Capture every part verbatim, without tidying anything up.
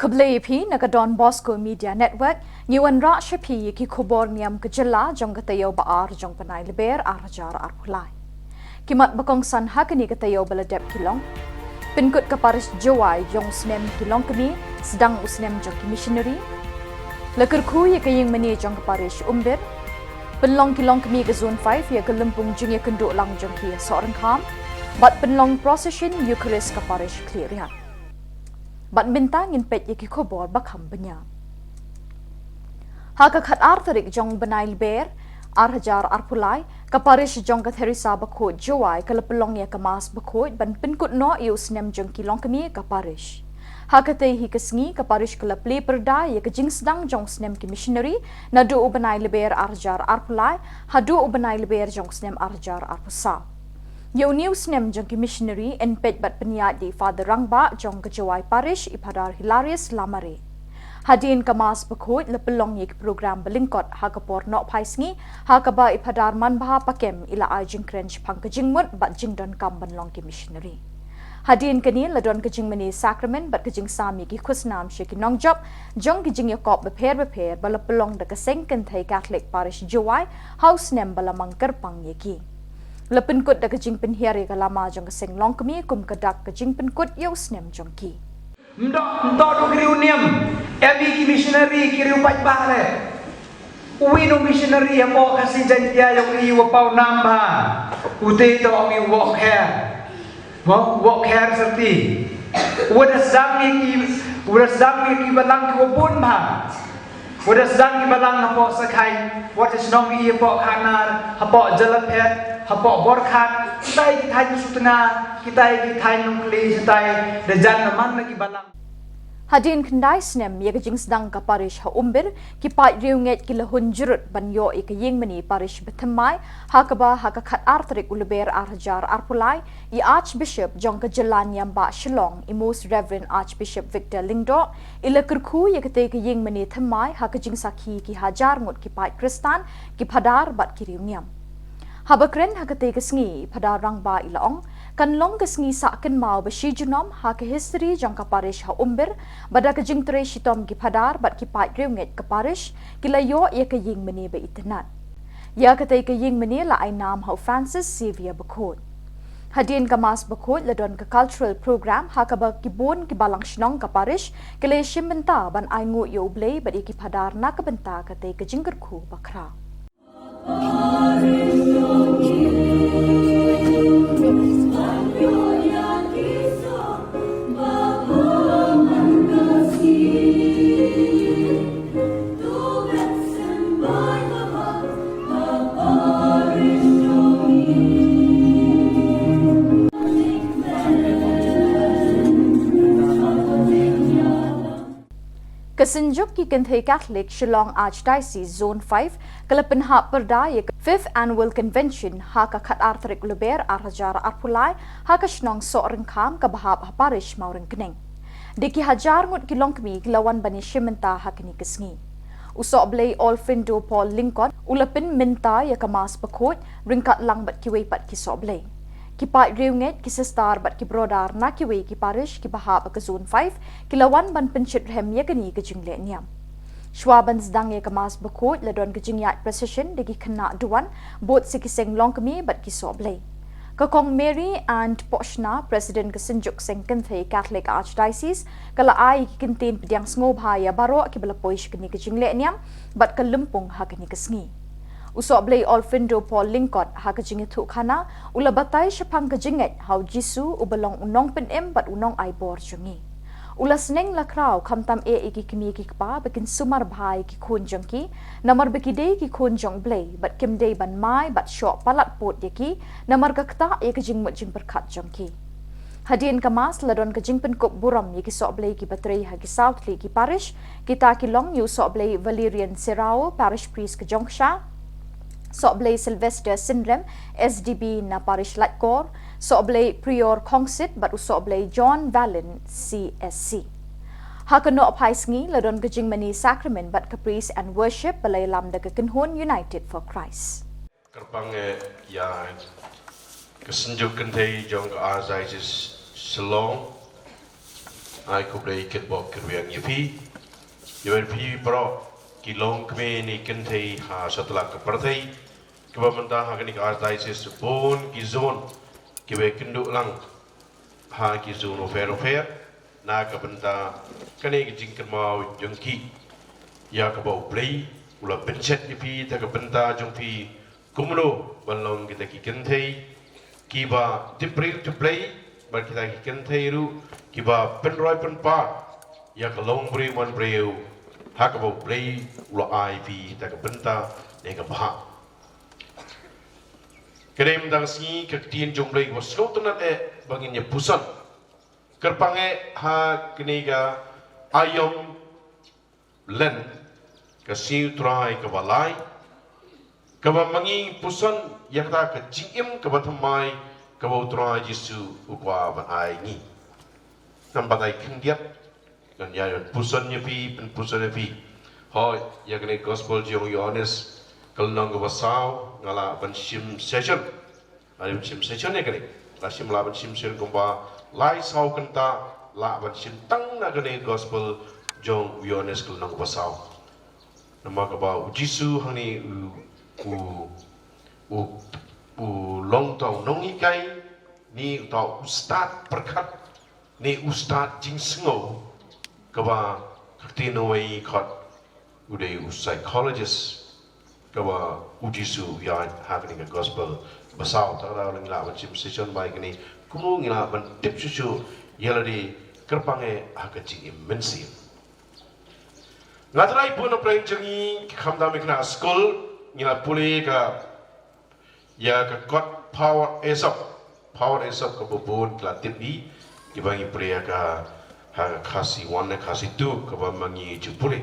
Khublei ïa phi na ka Don Bosco Media Network, ngi wanrah sha phi ïa ki khubor niam ka jylla jong ka taïew ba ar jong bnai Lber ar hajar arphew lai. Ki mat ba kongsan ha kane ka taïew ba la dep ki long: pynkut ka parish Jowai jong u snem ki longkmie, sdang u snem jong ki missionary. La kyrkhu ïa ka ïingmane jong ka parish Umbir. Pynlong ki longkmie ka Zone five ïa ka lympung jingïakynduh lang jong ki ha Sohryngkham. Bad pynlong procession Eucharist ka parish Khliehriat. Bad mynta ngin peit ïa ki khubor ba kham bniah. Ha ka khatar tarik jong bnai Lber ar hajar arphew lai, ka parish jong ka Theresa Bakhuid Jowai ka la pynlong ïa ka Mass Bakhuid ban pynkut noh ïa u snem jong ki longkmie ka parish. Ha katei hi ka sngi ka parish ka la plie pyrda ïa ka jingsdang jong u snem ki missionary, naduh u bnai Lber ar hajar arphew lai haduh u bnai Lber jong u snem ar hajar arphew saw. Ïa une u snem jong ki missionary yn peit bad pynïaid da i Father Rangbah jong ka Jowai Parish, i Phadar Hilarius Lamare. Hadien ka Mass Bakhuid la pynlong ïa ki program ba lyngkot ha ka por nohphai sngi, ha kaba i Phadar Manbha Pakem i la ai jingkren shaphang ka jingmut bad jingdonkam ban long ki missionary. Hadien kane la don ka jingmane sakramen bad ka jingsam ïa ki khusnam sha ki nongjop jong ki jingïakop bapher bapher ba la pynlong da ka seng kynthei Catholic Parish Jowai ha u snem ba la mang kyrpang ïa ki. La pynkut da ka jingpynhiar ïa ka lama jong ka seng longkmie kum ka dak ka jingpynkut ïa u snem jong ki. Ym doh, ym doh da u riewniam, em i ki missionary ki riew paidbah re. Uwei u missionary hapoh Khasi Jaiñtia ïohi u paw nam bha. Ute to ong i u woh kher. Mo, u woh kher syrti. U da sdang ïa ki, u da sdang ïa ki balang kiba bun bha. U da sdang ki balang hapoh Sakhain, wat shnong i hapoh Khanar, hapoh Jalaphet, hapoh Borkhat, kitai ki thaiñ Sutnga, kitai ki thaiñ Nongkli, kitai da jan na man na ki balang. Hadien khyndai snem ïa ka jingsdang ka parish ha Umbir, ki paid riewngeit ki la hun jurut ban ïoh ïa ka ïingmane parish bathymmai, ha kaba ha ka khatar tarik u Lber ar hajar arphew lai, i Archbishop jong ka jylla niam bah Shillong, i Most Reverend Archbishop Victor Lyngdoh, i la kyrkhu ïa katei ka ïingmane thymmai ha ka jingsakhi ki hajar ngut ki paid Khristan, ki phadar bad ki riewniam. Haba kren ha katei ka sngi, i Phadar Rangbah i la ong, kan long ka sngi sah kynmaw ba shi junom ha ka history jong ka parish ha Umbir, ba da ka jingtrei shitom ki phadar bad ki paid riewngeit ka parish, ki la ïoh ïa ka ïingmane ba itynnad. Ïa katei ka ïingmane la ai nam ha u Francis Xavier Bakhuid. Hadien ka Mass Bakhuid la don ka cultural program ha kaba ki bun ki balang shnong ka parish ki la shim bynta ban ainguh ïa U Blei bad ïa ki phadar na ka bynta katei ka jingkyrkhu bakhraw. Ka Synjuk ki Kynthei Catholic Shillong Archdiocese Zone five ka la pynhap pyrda ïa ka fifth Annual Convention ha ka khatar tarik Lber ar hajar arphew lai ha ka shnong Sohryngkham kaba hap ha parish Mawryngkneng. Da ki hajar ngut ki longkmie ki la wan ban ïashim bynta ha kane ka sngi. U Sohblei Olfindo Paul Lyngkot u la pynmynta ïa ka Mass Bakhuid ryngkat lang bad kiwei pat ki Sohblei. Ki paid riewngeit, ki sister bad ki brother na kiwei ki parish kiba hap ha ka Zone five ki la wan ban pynshitrhem ïa kane ka jingleh niam. Shuwa ban sdang ïa ka Mass Bakhuid la don ka jingïaid procession da ki khynnah duwan, bud sa ki seng longkmie bad ki Sohblei. Ka Kong Mary Ann Pohshna, President ka Synjuk Seng Kynthei Catholic Archdiocese, ka la ai ïa ki kyntien pdiang sngewbha ïa baroh kiba la poi sha kane ka jingleh niam bad ka lympung ha kane ka sngi. U Sohblei Olfindo Paul Lyngkot ha ka jingïathuhkhana u la batai shaphang ka jingngeit ha U Jisu uba long u Nongpynim bad u Nongaibor jong ngi. U la sneng la khraw khamtam eh ïa ki kmie ki kpa ba kin sumar bha ïa ki khun jong ki, namar ba ki dei ki khun jong U Blei bad kim dei ban mai bad shoh palat pud ïa ki, namar ka ktah ïa ka jingmut jingpyrkhat jong ki. Hadien ka Mass la don ka jingpynkup burom ïa ki Sohblei kiba trei ha ki saw tylli ki parish, kita ki long ïa u Sohblei Valerian Serrao, Parish Priest ka Jongksha, Sohblei Sylvester Synrem, S D B na parish Laitkor, Sohblei Prior Khongsit bad u Sohblei John Valen C S C. Ha ka nohphai sngi la don ka jingmane sakramen bad ka praise and worship ba la ïalam da ka kynhun United for Christ. Kyrpang eh ïa ka Synjuk Kynthei jong ka Archdiocese Shillong, Ai khublei kyrpad kyrwiang ïa phi. Ïa phi baroh ki longkmie ne kynthei ha satlak ka pyrthei. Kaba mynta ha kane ka archdiocese bun ki zone kiba kynduh lang ha ki zone bapher bapher. Na ka bynta kane ka jingkynmaw jong ki, ïa kaba U Blei u la pynshet ïa phi da ka bynta jong phi. Kumno ban long kita ki kynthei kiba tip briew tip Blei, bad kita ki kynthei ruh kiba pynroi pynpar ïa ka long briew man briew ha kaba U Blei u la ai phi da ka bynta ne ka bha. Ka dei mynta ka sngi ka ktien jong U Blei kaba sngewtynnat eh ba ngin ïa puson. Kyrpang eh ha kane ka aïom Lent, ka sngi U Trai kaba lai, kaba ma ngi puson ïa kata ka jingim kaba thymmai kaba U Trai Jisu u kwah ban ai ngi. Ngan batai khyndiat, ngan ïa ban puson ïa phi, pynpuson ïa phi. Hooid, ïa kane gospel jong u Ïohannes ka lynnong kaba saw, nga lah ban shim session. Nga lah ban shim session ïa kane. Lah shim, lah ban shim session kumba lai saw kynta, lah ban shim tang na kane gospel jong u Ïohannes ka lynnong kaba saw. Namar kaba U Jisu hangne u, u, u, u long uta u nonghikai, ne uta u stad pyrkhat, ne u stad jingsngew, kaba ka ktien uwei khot u dei u psychologist, kaba U Jisu u ïaid ha kane ka gospel ba saw. Te ka daw ngi lah ban shim session ba ïa kane, kumno ngi lah ban tip shuh shuh ïa lade, kyrpang eh ha ka jingim mynsiem. Nga trai bun na pyrshah jong ngi, khamtam ïa kane ka skul, ngi la pule ka, ïa ka kot Power Aesop. Power Aesop kaba bun ki la tip hi, kiba ngi pule ïa ka ha ka Khasi one ne Khasi two, kaba ma ngi ju pule.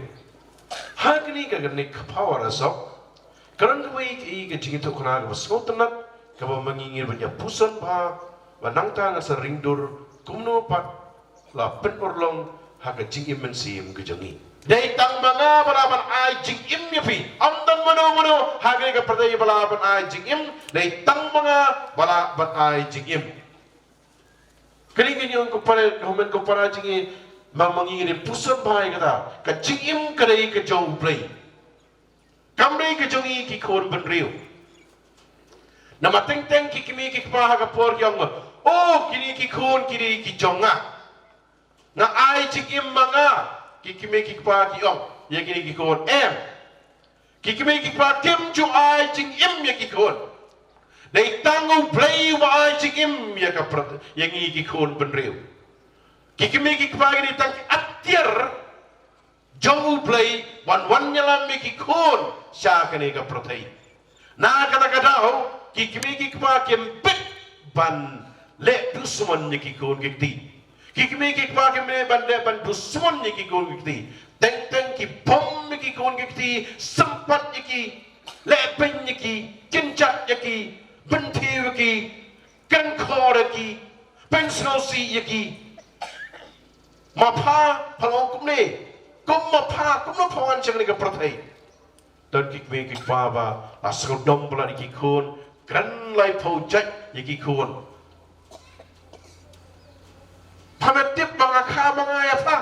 Ha kane ka, kane ka Power Aesop ka don kawei ka, ka jingïathuhkhana kaba sngewtynnat, kaba ma ngi ngin ban ïa puson bha, ba nangta ngan sa ring dur kumno pat la pynurlong ha ka jingim mynsiem ka jong ngi. Dei tang ma nga ba lah ban ai jingim ïa phi. Ym don mano mano ha kane ka pyrthei ba lah ban ai jingim. Dei tang ma nga ba lah ban ai jingim. Kane ka jingim ka para, ka hynmen ka para jong ngi, ma, ma ngi ngin puson bha ïa kata. Ka jingim ka dei ka jong U Blei. Kam dei ka jong ngi ki khun bynriew. Namar teng teng ki kmie ki kpa ha ka por ki ong, "Oh, kine ki khun kine ki jong nga. Nga ai jingim ma nga." Ki kmie ki kpa ki ong ïa kine ki khun, em. Ki kmie ki kpa kim ju ai jingim ïa ki khun. Dei tang U Blei uba ai jingim ïa ka pyrthei, ïa ngi ki khun bynriew. Ki kmie ki kpa ki dei tang ki atiar jong U Blei ban wan ïalam ïa ki khun sha kane ka pyrthei. Na kata ka daw, ki kmie ki kpa kim bit ban leh dusmon ïa ki khun ki kti. Ki kmie ki kpa kim bit ban leh, ban dusmon ïa ki khun ki kti. Teng teng ki bom ïa ki khun ki kti, sympat ïa ki, leh pyn ïa ki, kynjat ïa ki, bynthiew ïa ki, kren khor ïa ki, pynsngewsih ïa ki. Ma pha, pha long kumne. Kum ma pha, kumno pha wan sha kane ka pyrthei? Don ki kmie ki kpa ba la sngewdom palat ïa ki khun, kren laiphew jait ïa ki khun. Pha, me tip ba nga kha ma nga ïa pha.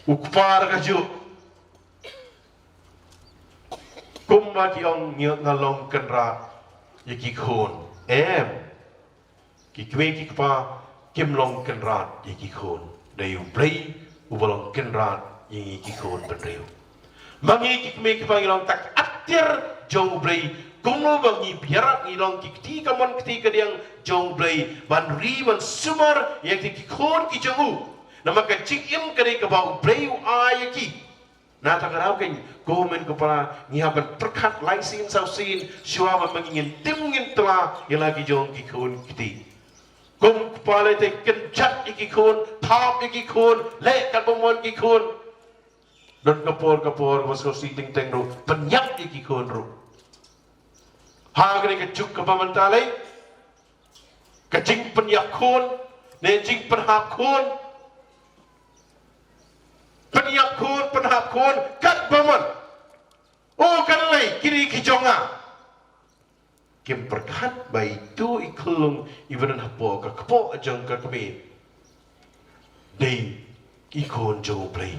U kpa ruh kajuh. Kumba ki ong, ngi, nga long kynrad ïa ki khun. Em. Ki kmie ki kpa kim long kynrad ïa ki khun. Dei U Blei uba long kynrad ïa ngi ki khun bynriew. Ma ngi ki kmie ki kpa ngi long tang ki atiar jong U Blei. Kumno ba ngi biar ngi long ki kti kamon kti kadiang jong U Blei, ban ri ban sumar ïa ki, ki khun ki jong u. Namar ka jingim ka dei kaba U Blei u ai ïa ki. Na kata ka daw kein, ko hynmen ko para, ngi hap ban pyrkhat lai sien saw sien shuwa ban ma ngi ngin tim ngin tla ïa la ki jong ki khun ki kti. Kum kpa lei te kynjat ïa ki khun, thap ïa ki khun, leh katba mon ki khun. Don ka por ka por ba sngewsih teng teng ruh pynïap ïa ki khun ruh. Ha kane ka juk kaba mynta lei, ka jingpynïap khun ne jingpynhap khun. Pynïap khun, pynhap khun katba mon. O, kan lei, kine ki jong nga. Kim pyrkhat ba itu i khyllung iba don hapoh ka kpoh jong ka kmie, dei i khun jong U Blei,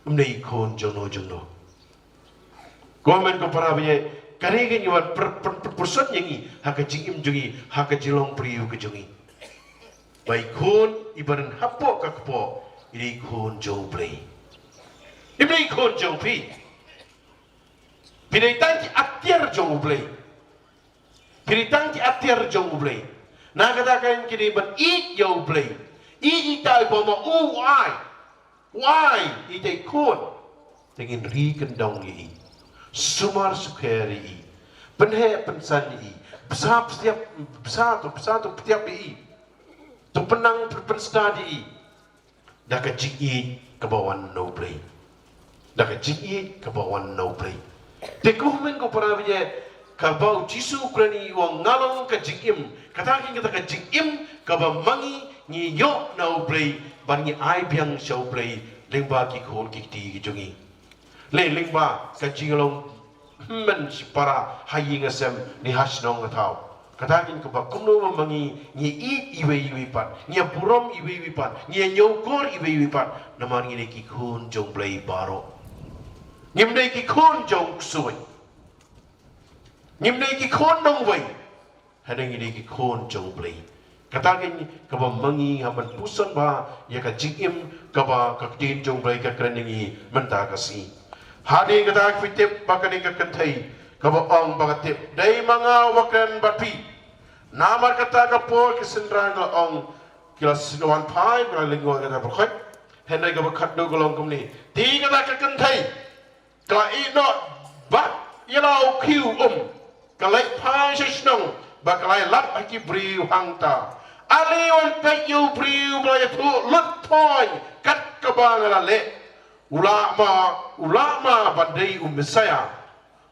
ym dei i khun jong no jong no. Ko hynmen ko para bangeit, ka dei ka ngi wan pyrshang ïa ngi ha ka jingim jong ngi, ha ka jinglong briew ka jong ngi. Ba i khun i ba don hapoh ka kpoh, i dei i khun jong U Blei. Ym dei i khun jong phi. Phi dei tang ki atiar jong U Blei. Phi dei tang ki atiar jong U Blei. Na kata ka daw ngi dei ban ïeit ïa U Blei. Ïeit ïa uta uba ma u ai. U ai ïa ita i khun. Te ngin ri kyndong ïa i. Sumar sukher ïa i. Pynheh pynsan ïa i. Bsa pyntiap, bsa to, bsa to pyntiap ïa i. To pynnang pynstad ïa i. Da ka jingïeit kaba wan na U Blei. Da ka jingïeit kaba wan na U Blei. Te ko hynmen ko para bangeit, kaba U Jisu u kren ïa u ong nga long ka jingim. Kata ka, kata ka jingim kaba ma ngi ngi ïoh na U Blei, bad ngi ai biang sha U Blei lyngba ki khun ki kti ki jong ngi. Lei lyngba ka jinglong hynmen shipara ha ïing ha sem ne ha shnong ha thaw. Kata ka dei kaba kumno ba ma ngi ngi ïeit iwei ïa iwei pat, ngi ïa burom iwei ïa iwei pat, ngi ïa ñiewkor iwei ïa iwei pat. Namar ngi dei ki khun jong U Blei baroh. Ngim dei ki khun jong u ksuid. Ngim dei ki khun nongwei. Hynrei ngi dei ki khun jong U Blei. Kata ka dei kaba ma ngi ngin pyrshang ba ïa ka jingim kaba ka ktien jong U Blei ka kren ïa ngi mynta ka sngi. Hadien kata phi tip ba kane ka kynthei kaba ong ba ka tip, dei ma nga uba kren bad phi. Namar kata ka por ki synran ki la ong, ki la sngew wan phai, ki la lyngngoh ïa kata ka bakhuid. Hynrei kaba khatduh ka long kumne. Te kata ka kynthei ka la ïeh noh bad ïa la u khiew um, ka leit phai sha shnong bad ka la ïalap ha ki briew hangta. Ale wan peit ïa u briew ba la ïathuh lut thoiñ kat kaba nga la leh. U lah ma, u lah ma ban dei u Messaïah.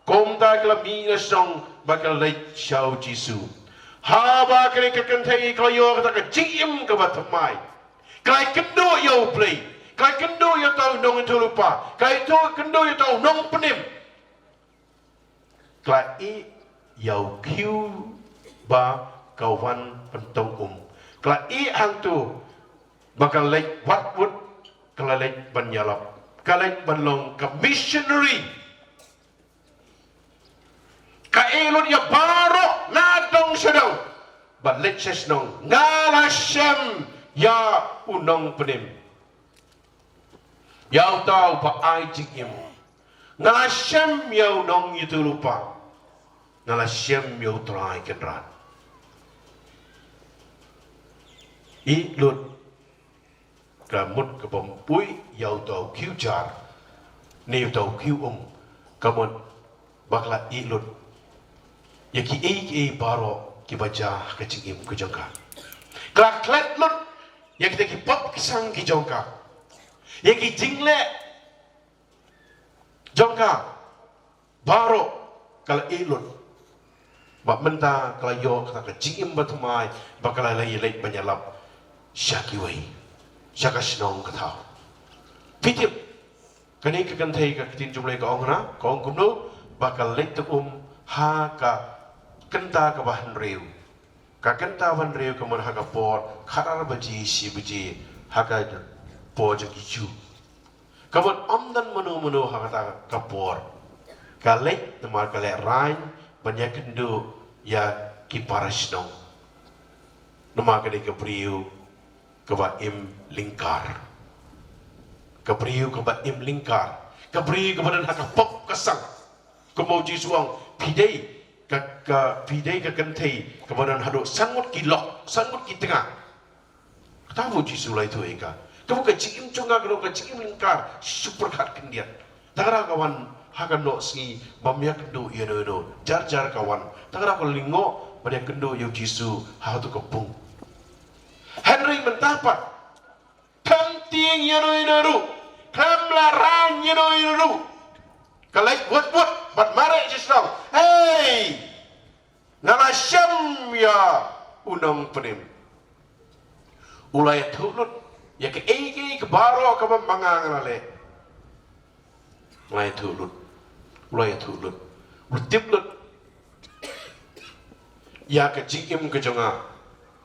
Kumta ka la mih na shnong bad ka la leit sha u Jisu. Haba kane ka kynthei ka la ïoh kata ka jingim kaba thymmai. Ka la ïakynduh ïa U Blei. Ka la ïakynduh ïa uta u nongïathuhlypa. Ka la ïakynduh ïa uta u nongpynim. Ka la ïeh ïa u khiew ba ka wan pyntong um. Ka la ïeh hangto ba ka leit wad wut, ka la leit ban ïalap. Ka leit ban long ka missionary. Ka ïeh lut ïa baroh na dong sha dong. Bad leit sha shnong. Nga la shem ïa u nongpynim. Ïa uta uba ai jingim. Nga la shem ïa u nongïathuhlypa. Nga la shem ïa U Trai Kynrad. Ïeh lut. Ka mut kaba ym poi ïa uta u khiew jar ne uta u khiew um, ka mut ba ka la ïeh lut ïa kiei kiei baroh kiba jia ha ka jingim ka jong ka. Ka la klet lut ïa kita ki pop ki sang ki jong ka, ïa ki jingleh jong ka baroh ka la ïeh lut. Bad mynta ka la ïoh kata ka jingim bathymmai, ba ka la leit ban ïalap sha kiwei, sha ka shnong ka thaw. Phi tip, kane ka kynthei ka ktien jong U Blei ka ong hana, ka ong kumno, ba ka leit tyngum ha ka kynta kaba hynriew. Ka kynta ban hynriew ka mut ha ka por khatar baje shi baje ha ka por jong ki Jiw. Ka mut ym don mano mano ha kata ka por. Ka leit namar ka lehraiñ ban ïakynduh ïa ki para shnong. Namar ka dei ka briew kaba im lyngkar. Ka briew kaba im lyngkar. Ka briew kaba don ha ka pop ka sang. Kumba U Jisu u ong, phi dei ka, ka, phi dei ka kynthei kaba don haduh san ngut ki lok, san ngut ki tnga. Kata ba U Jisu u la ïathuh ïa ka. Kaba ka jingim jong ka ka long ka jingim lyngkar, shu pyrkhat khyndiat. Tang ba ka wan ha ka nohsngi bym ïakynduh ïano ïano, jar jar ka wan. Tang ba ka lyngngoh ban ïakynduh ïa U Jisu ha kato ka pung. Hynrei mynta pat khlem tieng ïano ïano ruh, khlem lehraiñ ïano ïano ruh, ka leit wut wut bad mareh sha shnong. Hei! Nga la shem ïa u nongpynim. U la ïathuh lut ïa kaei kaei baroh kaba ma nga nga la leh. U la ïathuh lut. U la ïathuh lut. U la tip lut ïa ka jingim ka jong nga.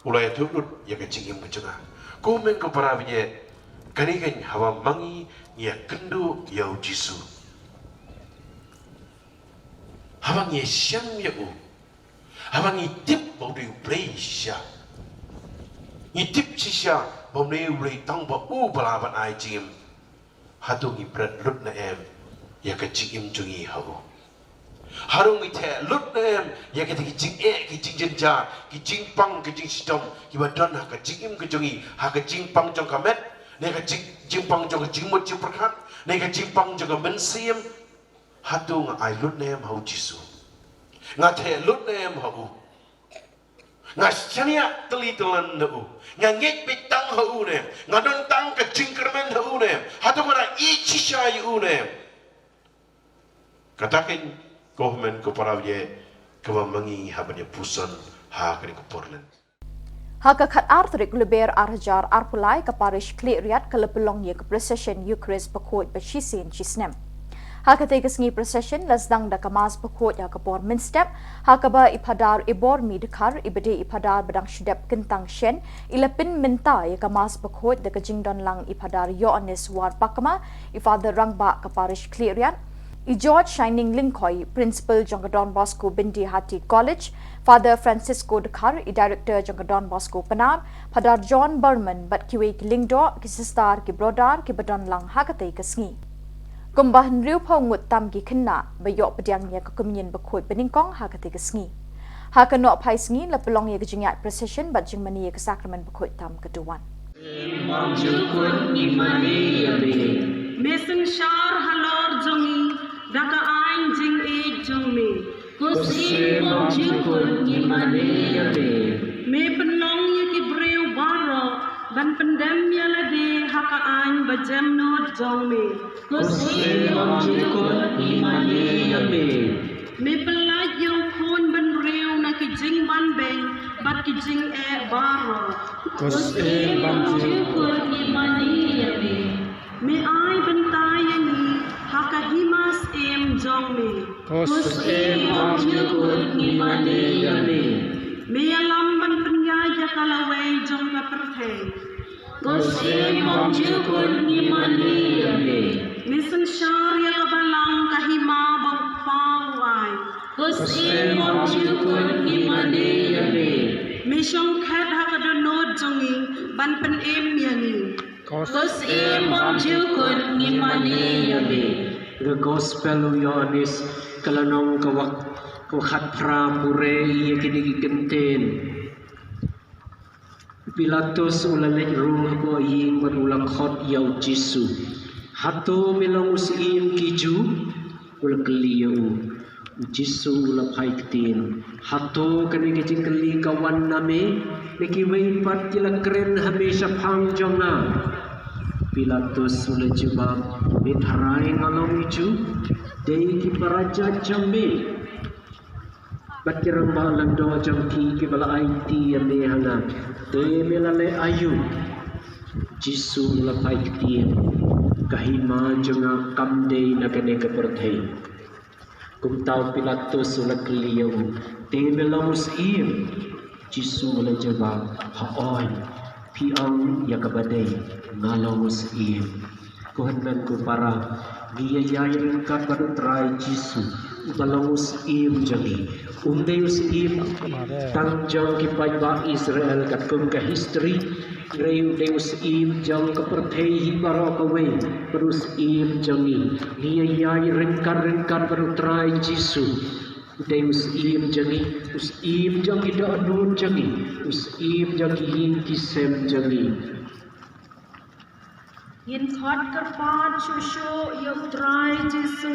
U la ïathuh lut ïa ka jingim ka jong nga. Ko hynmen ko para bangeit, Kane keiñ haba ma ngi ngi ïakynduh ïa u Jisu, haba ngi ïashem ïa u, haba ngi tip ba u dei u Blei shisha, ngi tip shisha ba um dei u Blei tang ba u ba lah ban ai jingim. Hato ngi pret lut ne em ïa ka jingim jong ngi ha u? Hato ngi theh lut ne em ïa kita ki jingeh, ki jingjynjar, ki jingpang, ki jingshitom kiba don ha ka jingim ka jong ngi, ha ka jingpang jong ka met, ne ka jing, jingpang jong ka jingmut jingpyrkhat, ne ka jingpang jong ka mynsiem? Hato nga ai lut ne em ha u Jisu? Nga theh lut ne em ha u? Nga shaniah tylli tyllan na u? Nga ngeit beit tang ha u ne em? Nga don tang ka jingkyrmen ha u ne em? Hato nga da ïeit shisha ïa u ne em? Kata keiñ, ko hynmen ko para, ïa kaba ma ngi hap ban ïa puson ha kane ka por lynti. Ha ka khatar tarik Lber arhajar arphew lai, ka parish Khliehriat ka la pynlong ïa ka procession Eucharist bakhuid ba shisien shisnem. Ha katei ka sngi procession la sdang da ka Mass bakhuid ha ka por mynstep, ha kaba i Phadar Ibormi Dkhar, iba dei i Phadar ba dang shu dep kyntang shen, i la pynmynta ïa ka Mass bakhuid da ka jingdonlang i Phadar Ïoannis Warpakma, i Father rangbah ka parish Khliehriat, i George Shining Lyngkhoi, principal jong ka Don Bosco Byndihati College, Father Francisco Dkhar, i director jong ka Don Bosco Pnar, Phadar John Barman bad kiwei ki lyngdoh, ki sister, ki brother kiba donlang ha katei ka sngi. Kumba hynriewphew ngut tam ki khynnah ba ïoh pdiang ïa ka Communion bakhuid banyngkong ha katei ka sngi. Ha ka nohphai sngi la pynlong ïa ka jingïaid procession bad jingmane ïa ka Sakramen bakhuid tam ka duwan. Ym ju kut, ngi mane ïa me. Me synshar halor jong ngi da ka aiñ jingïeit jong me. Khursien, ym ju kut, ngi mane ïa me. Me pynlong ïa ki briew baroh ban pyndem ïa lade ha ka aiñ ba jemnud jong me. Khursien, ym ju kut, ngi mane ïa me. Me pyllait ïa u khun bynriew na ki jingbanbeiñ bad ki jingeh baroh. Khursien, ym ju kut, ngi mane ïa me. Me ai bynta ïa ngi ha ka hima syiem jong me. Khursien, ym ju kut, ngi mane ïa me. Me ïalam ban pynïaid ïa ka lawei jong ka pyrthei. Khursien, ym ju kut, ngi mane ïa me. Me synshar ïa ka balang, ka hima ba u Kpa u ai. Khursien, ym ju kut, ngi mane ïa me. Me shongkhet ha ka dohnud jong ngi ban pynim ïa ngi. Khursien, ym ju kut, ngi mane ïa me. Ka Gospel u Ïoannis, ka lynnong ka wak, ka khatphra, pule ïa kine ki kyntien. Pilatus u la leit rung hapoh ïing bad u la khot ïa u Jisu. Hato me long u Syiem ki Jiw? U la kylli ïa u. U Jisu u la phai ktien. Hato kane ka jingkylli ka wan na me? Ne kiwei pat ki la kren ha me shaphang jong nga? Pilatus u la jubab. Me tharai nga long i Jiw? Dei ki para jait jong me bad ki rangbah lyngdoh jong ki kiba la aiti ïa me ha nga. Te me la leh aïu? Jisu u la phai ktien. Ka hima jong nga kam dei na kane ka pyrthei. Kumta u Pilatus u la kylli ïa u. Te me long u Syiem? Jisu u la jubab. Hooid, phi ong ïa kaba dei, nga long u Syiem. Ko hynmen ko para, ngi ïa ïai ryngkat bad u Trai Jisu, uba long u Syiem jong ngi. Um dei u Syiem tang jong ki paidbah Israel katkum ka history, hynrei u dei u Syiem jong ka pyrthei hi baroh kawei, bad u Syiem jong ngi. Ngi ïa ïai ryngkat ryngkat bad u Trai Jisu. U dei u Syiem jong ngi, u Syiem jong ki dohnud jong ngi, u Syiem jong ki ïing ki sem jong ngi. Ngin khot kyrpad shuh shuh ïa u Trai Jisu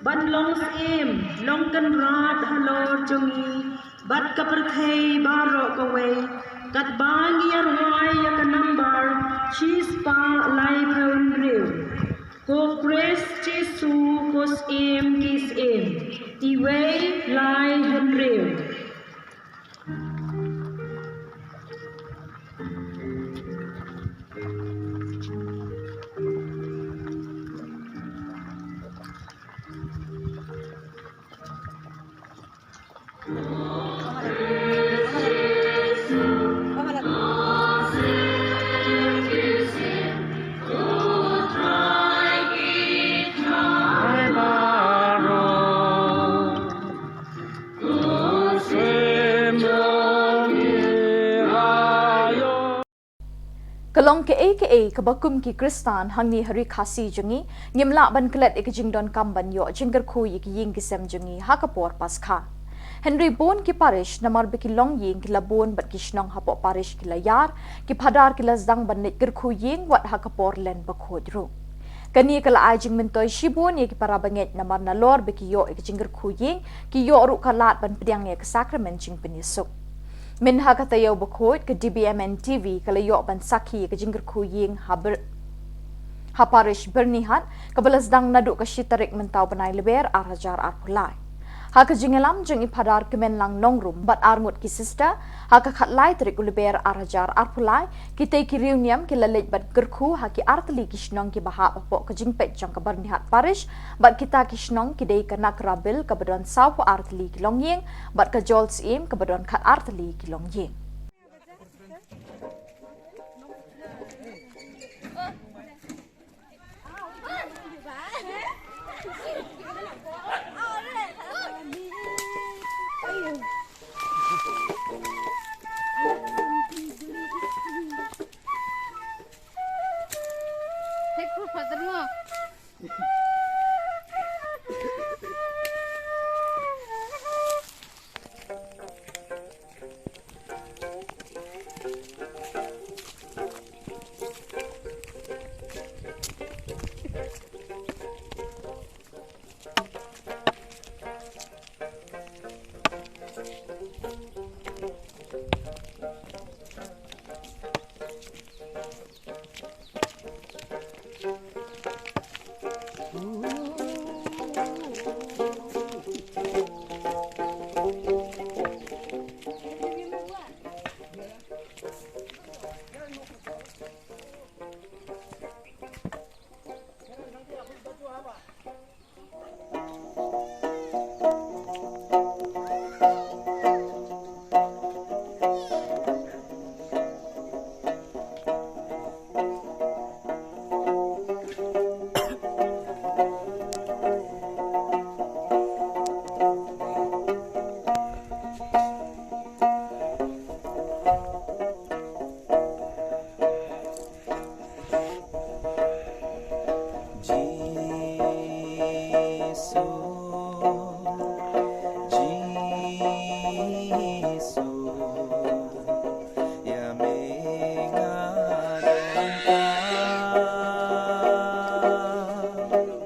ban long Syiem, long Kynrad halor jong ngi bad ka pyrthei baroh kawei, katba ngi ïa rwai ïa ka nambar shispah laiphew hynriew. Ko Khrist Jisu, ko Syiem ki syiem. Iwei, lai, hynriew. Ka long kaei kaei kaba kum ki Khristan hangne ha ri Khasi jong ngi, ngim lah ban klet ïa ka jingdonkam ban ïoh jingkyrkhu ïa ki ïing ki sem jong ngi ha ka por Paskha. Hynrei bun ki parish, namar ba ki longïing ki la bun bad ki shnong hapoh parish ki la ïar, ki phadar ki la sdang ban leit kyrkhu ïing wat ha ka por len bakhuid ruh. Kane ka la ai jingmyntoi shibun ïa ki para bangeit, namar nalor ba ki ïoh ïa ka jingkyrkhu ïing, ki ïoh ruh ka lad ban pdiang ïa ka sakramen jingpynïasuk. Mynha ka taïew bakhuid, ka D B M N T V ka la ïoh ban sakhi ïa ka jingkyrkhu ïing ha Ber-, ha parish Byrnihat, kaba la sdang naduh ka shi tarik mynta u bnai Lber ar hajar arphew lai. Ha ka jingïalam jong i Phadar Kmenlang Nongrum bad arngut ki sister, ha ka khatlai tarik u Lber ar hajar arphew lai, kitei ki riewniam ki la leit ban kyrkhu ha ki artylli ki shnong kiba hap hapoh ka jingpeit jong ka Byrnihat parish, bad kita ki shnong ki dei ka Nakrabil kaba don sawphew artylli ki longïing, bad ka Jolsyiem kaba don khatartylli ki longïing. Jisu, Jisu, ïa me nga don.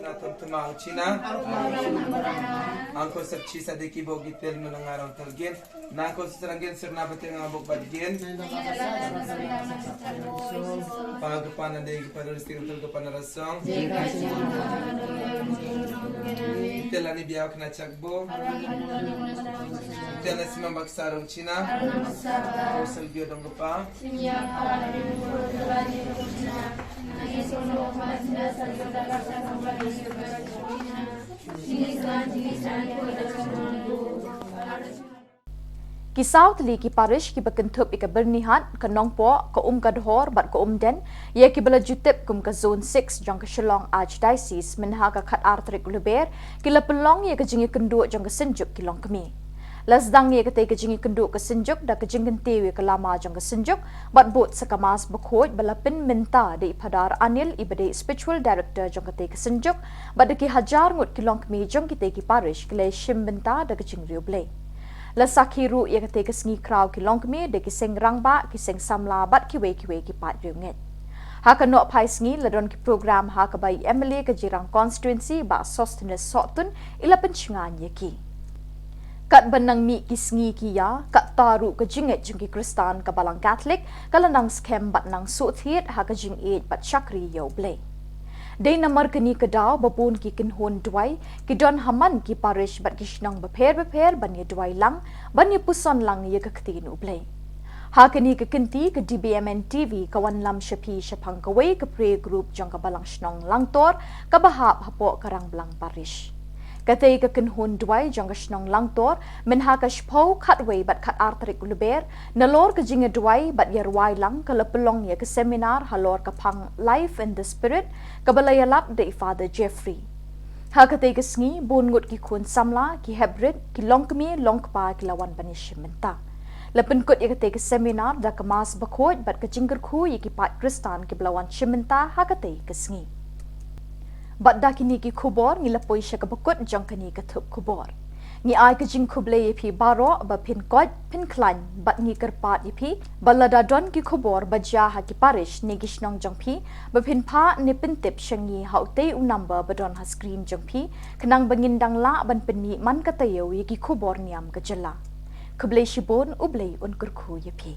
Nga tong tma u china. Angko sep chi sa de ki bok gitel nu na nga rong telgen. Na ko sesranggen serna bete nga bok badgen. Pa ka pa na dei ka pa na resti ka pa na rasong. Tela ni biaw kena chak bo. Tela sima baksa rong china. Sel bio dong ka pa. Ki saw tylli ki parish kiba kynthup ïa ka Byrnihat, ka Nongpoh, ka Umkadhor bad ka Umden, ïa kiba la ju tip kum ka Zone six jong ka Shillong Archdiocese, mynha ka khatar tarik u Lber, ki la pynlong ïa ka jingïakynduh jong ka Synjuk ki longkmie. La sdang ïa katei ka jingïakynduh ka Synjuk da ka jingkyntiew ïa ka lama jong ka Synjuk, bad bud sa ka Mass bakhuid ba la pynmynta da i Phadar Anil, iba dei Spiritual Director jong katei ka Synjuk, bad da ki hajar ngut ki longkmie jong kitei ki parish ki la shim bynta da ka jingriewblei. La sakhi ruh ïa katei ka sngi khraw ki longkmie da ki seng rangbah, ki seng samla bad kiwei kiwei ki paid riewngeit. Ha ka nohphai sngi la don ki program ha kaba i M L A ka Jirang Constituency, Bah Sosthenes Sohtun, i la pynshngaiñ ïa ki. Katba nang mih ki sngi ki ïa, katta ruh ka jingngeit jong ki Khristan ka Balang Katholik ka la nang skhem bad nang sngewthuh ha ka jingïeit bad shakri ïa U Blei. Dei namar kane ka daw ba bun ki kynhun duwai ki don ha man ki parish bad ki shnong bapher bapher ban ïa duwai lang, ban ïa puson lang ïa ka ktien U Blei. Ha kane ka kynti ka D B M N T V ka wanlam sha phi shaphang kawei ka prayer group jong ka Balang Shnong Langtor kaba hap hapoh ka Rangblang Parish. Katei ka kynhun duwai jong ka shnong Langtor, mynha ka shiphew, khatwei bad khatar tarik u Lber, nalor ka jingïaduwai bad ïarwai lang ka la pynlong ïa ka seminar halor ka phang Life in the Spirit, kaba la ïalap da i Father Jeffrey. Ha katei ka sngi, bun ngut ki khun samla, ki heprit, ki longkmie longkpa ki la wan ban ïashim bynta. La pynkut ïa katei ka seminar da ka Mass bakhuid bad ka jingkyrkhu ïa ki paid Khristan kiba la wan shim bynta ha katei ka sngi. Bad da kine ki khubor ngi la poi sha kaba kut jong kane ka thup khubor. Ngi ai ka jingkhublei ïa phi baroh ba phin koit phin khlaiñ bad ngi kyrpad ïa phi ba lada don ki khubor ba jia ha ki parish ne ki shnong jong phi, ba phin phah ne pyntip sha ngi ha utei u number ba don ha screen jong phi, khnang ba ngin dang lah ban pynmih man ka taïew ïa ki khubor niam ka jylla. Khublei shibun, U Blei un kyrkhu ïa phi.